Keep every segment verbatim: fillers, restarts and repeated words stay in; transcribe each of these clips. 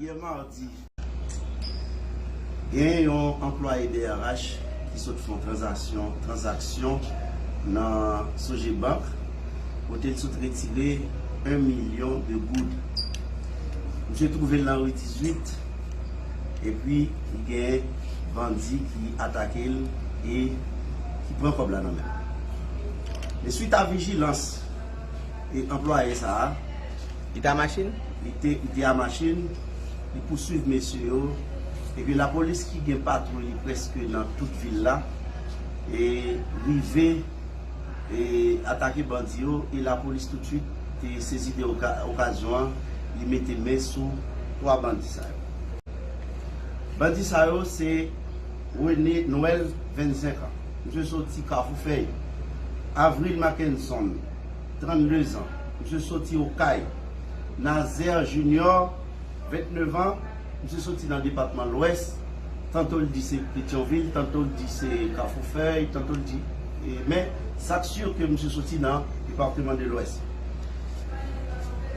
Yè madi, gen yon anplwaye B R H ki sot fè yon tranzaksyon, tranzaksyon nan Sogebank, kote l sot retire en milyon de goud. Misye twouve l nan ri dizuit, epi li gen bandi ki atake l e ki pran kòb la nan men l. Men swit a vijilans e anplwaye sa a, Li te a machin? Li te, li te a machin, li pouswiv mesye yo, epi lapolis ki gen patwouy li prèske nan tout vil la, e rive, e atake bandi yo, e lapolis toutswit te sezi de oka-, okazyon an, li mete men sou twa bandi sa yo. Bandi sa yo se René Noël, vennsenk an. Misye soti Kafou Fèy. Avril Mackenson, trannde zan. Misye soti Okay. Nazaire Junior, vennnev an. Misye soti nan depatman Lwès. Tanto l di se Petyonvil, tanto l di se Kafou Fèy, tanto l di, e, men sa k si ke misye soti nan depatman de Lwès.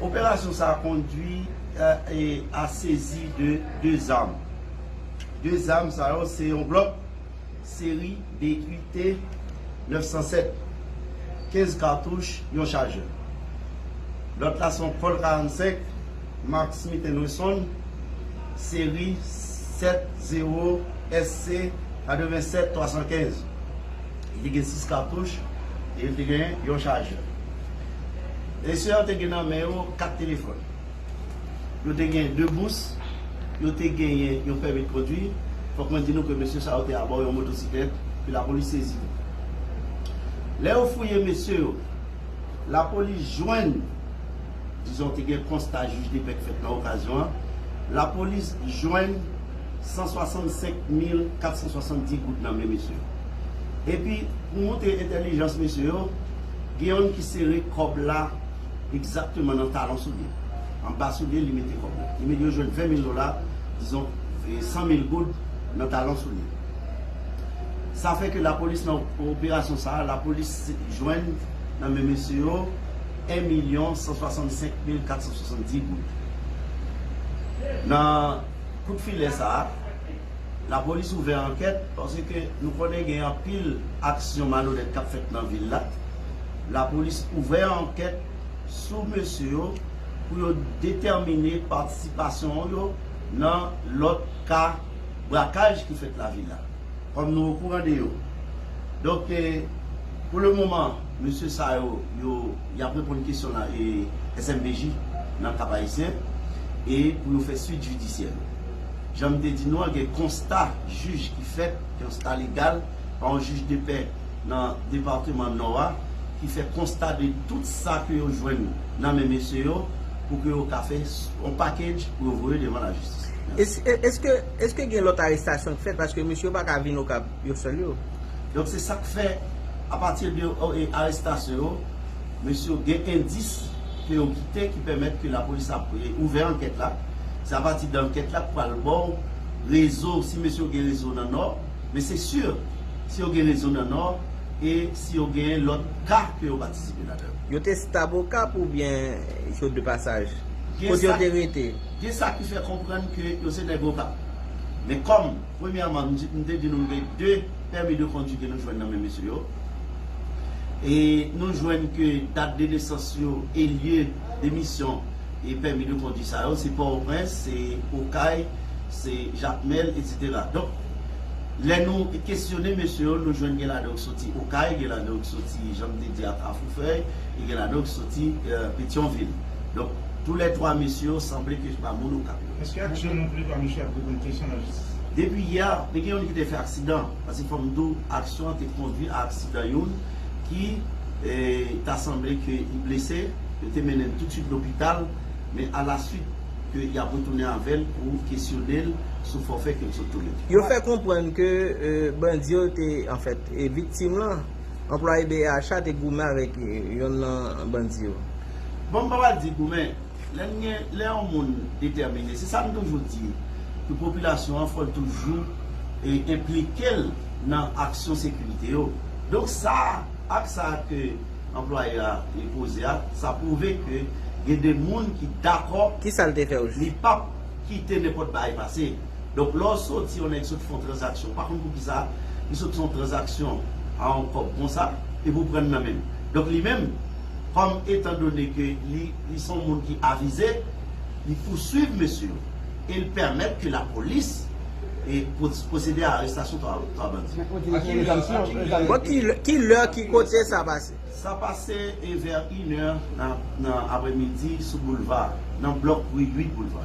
Operasyon sa a kondui, e, e, a sezi de de zam. De zam sa yo se yon Glock seri B U T nèf san sèt, kenz katouch, yon chajè. Lòt la se yon Colt karannsenk, mak Smith and Wesson, seri sèt zewo S C katrevennsèt twa san kenz. Li te gen sis katouch e li te gen yon chajè. Mesye yo te gen nan men yo kat telefòn. Yo te gen de bous, yo te genyen yon pèmi de kondwi. Fòk mwen di nou ke mesye sa yo te abò yon motosiklèt ke lapolis sezi. Lè yo fouye mesye yo, lapolis jwenn, dizon, te gen konsta jij de pè k fèt nan okazyon an, lapolis jwenn san swasannsenk mil kat san swasanndis goud nan men mesye yo. Epi, pou montre entèlijans mesye yo, gen youn ki sere kòb la egzakteman nan talon soulye. Anba soulye, li mete kòb la. Li mete, yo jwenn ven mil dola, dizon, e, san mil goud nan talon soulye. Sa fè ke lapolis nan operasyon sa a, lapolis jwenn nan men mesye yo en milyon san swasannsenk mil kat san swasanndiz goud. Nan kout filè sa a, lapolis ouvè ankèt paske nou konnen gen anpil aksyon malonèt k ap fèt nan vil la. Lapolis ouvè ankèt sou mesye yo pou yo detèmine patisipasyon yo nan lòt ka brakaj ki fèt lavil la, kòm nou okouran de yo. Donk, e, pou le moman, mesye sa yo, yo, y ap reponn kesyon la, e, S M P J nan Kap Ayisyen, e pou yo fè swit jidisyè yo. Jan m te di nou an, gen konsta jij ki fèt, konsta legal, pa yon jij de pè nan depatman Nò a, ki fè konsta de tout sa ke yo jwenn nan men mesye yo, pou ke yo ka fè s-, yon package pou yo voye devan lajistis. Es-, e-, èske, èske gen lòt arestasyon k fèt? Paske mesye yo pa ka vin Okap yon sèl yo. Donk, se sa k fè, apati de, e, arestasyon yo, mesye yo gen endis ke yo kite ki pèmèt ke lapolis ap, e, ouvè ankèt la. Se apati de ankèt la k pral ba w rezo, si mesye yo gen rezo nan Nò, men se si, si yo gen rezo nan Nò, e si yo gen lòt ka ke yo patisipe ladan. Yo te estab Okap oubyen yo de pasaj? Gen kote yo sa, te rete? Gen sa ki fè konprann ke yo se nèg Okap. Men kòm, premyèman, m di, m te di nou gen de pèmi de kondwi ke nou jwenn nan men mesye yo. E nou jwenn ke dat de nesans yo e lye de misyon e pèmi de kondwi sa yo, se Pòtoprens, se Okay, se Jakmèl, etsetera. Donk, lè nou kesyone mesye yo, nou jwenn gen ladan yo k soti Okay, gen ladan yo k soti, jan m te di a, Kafou Fèy, e gen ladan yo k soti, e, Petyonvil. Donk, toulètwa mesye yo sanble ke se pa moun Okap yo. Èske aktyèlman toulètwa mesye ap reponn kesyon lajistis? Depi yè, men gen youn ki te fè aksidan, paske fò m di w, aksyon an te kondui a aksidan youn ki, e, ta sanble ke li blese, yo te mennen l toutswit lopital, men alaswit ke y ap retounen avè l pou kesyone l sou fòfè ke l sot tounen. Yo fè konprann ke, e, bandi yo te, anfèt, e viktim lan, anplwaye B R H la te goumen avèk, e, yonn nan bandi yo. Bon, m pa pral di goumen, lè n gen, lè yon moun detèmine, se sa m toujou di, ke popilasyon an fò l toujou, e, enplike l nan aksyon sekirite yo. Donk sa, ak sa ke anplwaye a, e, poze a, sa pwouve ke gen de moun ki dakò. Kisa l te fè osi? Li p ap kite nenpòt bagay pase. Donk, lè w soti, yon nèg sot fè yon tranzaksyon, ou pa konn poukisa li sot fè yon tranzaksyon a yon kòb konsa, epi w pran l nan men l. Donk, li menm, kòm etan done ke li, li se yon moun ki avize, li pouswiv mesye yo e l pèmèt ke lapolis e pwos- pwosede a arestasyon twa, twa bandi. Bon, ki, ki lè, ki kote sa pase? Sa pase e vè inè nan, nan aprèmidi sou boulva, nan blòk ri uit boulva.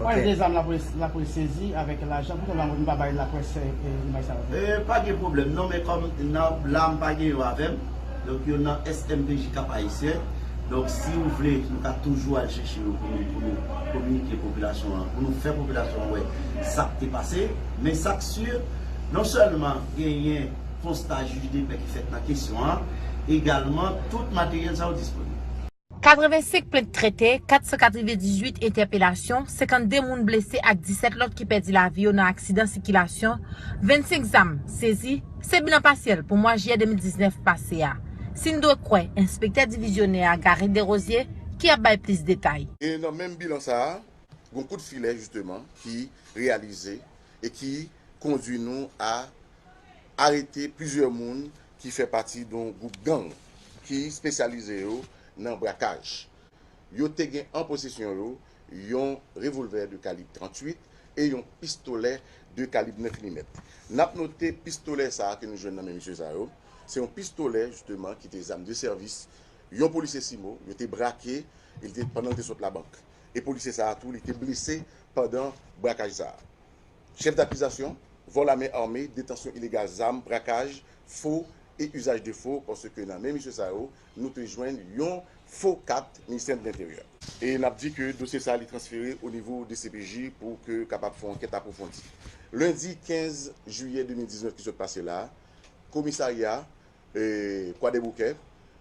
Pwal de zam lapolis, lapolis sezi avèk lajan, poukisa nou pa bay laprès imaj sa yo? E, pa gen pwoblèm non, men kòm nan la m pa gen yo avè m, donk yo nan S M P J Kap Ayisyen. Donk, si w vle, nou ka toujou al chèche yo pou nou, pou nou kominike popilasyon an, pou nou fè popilasyon an wè sa k te pase. Men sa k si, non sèlman genyen konsta jij de pè ki fèt nan kesyon an, egalman tout materyèl sa yo disponib. Katrevensenk plent trete, kat san katrevendizuit entèpelasyon, senkannde moun blese ak disèt lòt ki pèdi lavi yo nan aksidan sikilasyon, vennsenk zam sezi, se bilan pasyèl pou mwa jiyè de mil diznèf pase a. Si n dwe kwè enspektè divizyonè a Garry Desrosiers ki ap bay plis detay. E nan menm bilan sa a, gen yon kout filè jisteman ki reyalize e ki kondwi nou a arete plizyè moun ki fè pati de yon gwoup gang ki espesyalize yo nan brakaj. Yo te gen an posesyon yo yon revolvè de kalib tranntuit e yon pistolè de kalib nèf milimèt. N ap note pistolè sa a ke nou jwenn nan men mesye sa yo, se yon pistolè jisteman ki te zam de sèvis yon polisye CIMO, yo te brake, e li te, pandan l te sot labank. E polisye sa a tou, li te blese pandan brakaj sa a. Chèf dakizasyon, vòl a men ame, detansyon ilegal zam, brakaj, fo e izaj de fo, paske nan men mesye sa yo, nou te jwenn yon fo kat Ministè de Lenteryè. E n ap di ke dosye sa a li transfere o nivo D C P J pou ke kapab fè yon ankèt apwofondi. Lendi kenz jiyè de mil diznèf ki sot pase la, komisarya e, Kwadèboukè,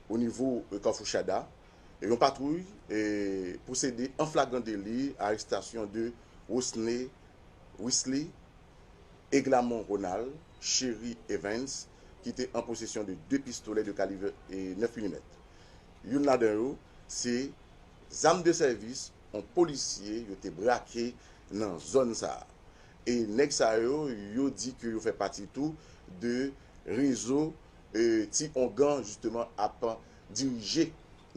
o nivo e, Kafou Chada, e, yon patwouy e, pwosede an flagran deli a arestasyon de Rosne Wisly, Eglamont Ronald, Chery Evans, ki te an posesyon de de pistolè de kalib e, nèf milimèt. Youn ladan yo, se zam de sèvis yon polisye yo te brake nan zòn sa a. E nèg sa yo, yo di ke yo fè pati tou de rezo e, ti ongan jisteman ap dirije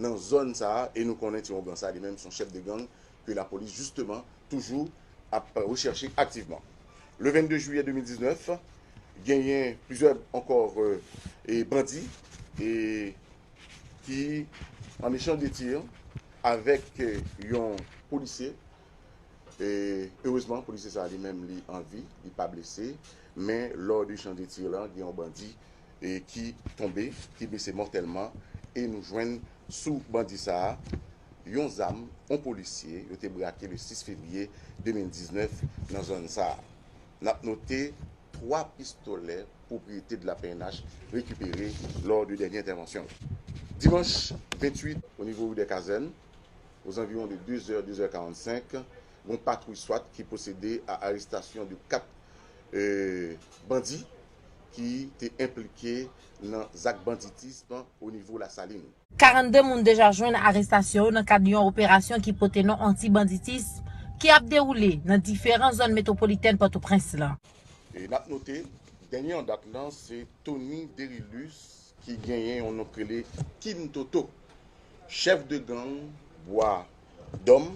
nan zòn sa a. E nou konnen ti ongan sa a li menm se yon chèf de gang ke lapolis jisteman toujou ap rechèche aktivman. Le vennde jiyè de mil diznèf, genyen plizyè ankò e, bandi e, ki an echanj de tir avèk e, yon polisye. E, erezman, polisye sa a li menm li an vi, li pa blese, men lò de echanj de tir lan, gen yon bandi e, ki tonbe, ki blese mòtèlman, e nou jwenn sou bandi sa a yon zam, yon polisye, yo te brake le sis fevriye de mil diznèf nan zòn sa a. N ap note twa pistolè pwopriyete de la P N H rekipere lò de dènye entèvansyon yo. Dimanch venntuit, o nivo ri dè Kazèn, ozanviwon de de zè, de zè karannsenk, yon patwouy swat ki pwosede a arestasyon de kat e, bandi ki te enplike nan zak banditism o nivo Lasalin. Karannde moun deja jwenn arestasyon yo nan kad yon operasyon ki pote non anti-banditism ki ap dewoule nan diferan zòn metwopolitèn Pòtoprens lan. E n ap note, dènye an dat lan se Tony Derilus ki genyen yon non k rele King Toto, chèf de gang Bwa Dòm.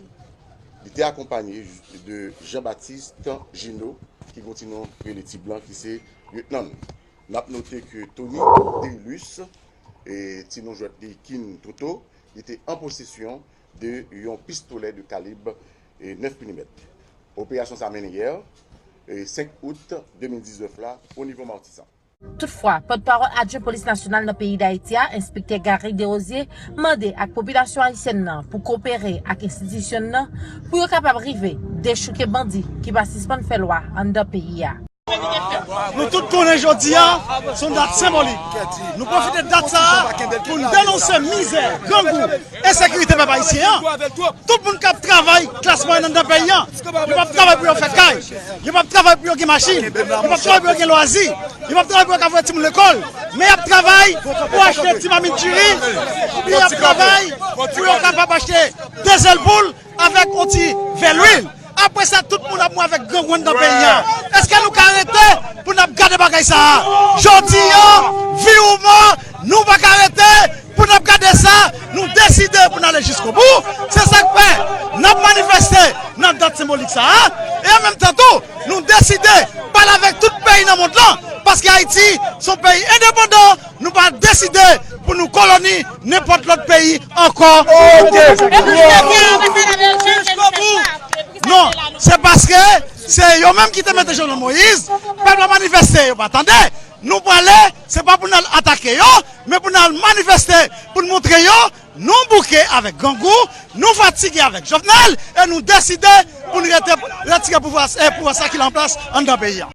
Li te akonpaye de Jean Baptiste Gino ki gen yon ti non k rele Ti Blan ki se lyetnan l. N ap note ke Tony Derilus, e, ti non jwèt li King Toto, li te an posesyon de yon pistolè de kalib e, nèf milimèt. Operasyon sa mennen yè, e, senk out de mil diznèf la, o nivo Matisan. Toutfwa, pòtpawòl adjwen polis nasyonal nan peyi Dayiti a, enspektè Garry Desrosiers, mande ak popilasyon ayisyèn nan pou kopere ak enstitisyon nan pou yo kapab rive dechouke bandi ki pa sispann fè lwa anndan peyi a. Nou tout konnen jodi a se yon dat senbolik. Nou pwofite dat sa a pou n denonse mizè, grangou, ensekirite pèp ayisyen an. Tout moun k ap travay klas mwayèn anndan peyi a, yo p ap travay pou yo fè kay, yo p ap travay pou yo gen machin, yo p ap travay pou yo gen lwazi, yo p ap travay pou yo ka voye timoun lekòl, men y ap travay pou achte ti mamit diri, oubyen y ap travay pou yo kapab achte de zèl poul avèk yon ti vè lwil. Apre sa, tout moun ap mouri avèk grangou anndan peyi a. Èske nou ka rete pou n ap gade bagay sa a? Jodi a, vi ou mò, nou pa ka rete pou n ap gade sa. Nou deside pou n ale jiskobou. Se sa k fè n ap manifeste nan dat senbolik sa a. E an menm tan tou, nou deside pale avèk tout peyi nan mond lan, paske Ayiti se yon peyi endepandan. Nou pa deside pou nou koloni nenpòt lòt peyi ankò. Non, se paske se yo menm ki te mete Jovenel Moïse. Pèp la manifeste, yo pa tande. Nou prale, se pa pou n al atake yo, men pou n al manifeste, pou n montre yo nou bouke avèk grangou, nou fatige avèk Jovenel, e nou deside pou n rete, retire pouvwa, e pouvwa sa ki la an plas anndan peyi a.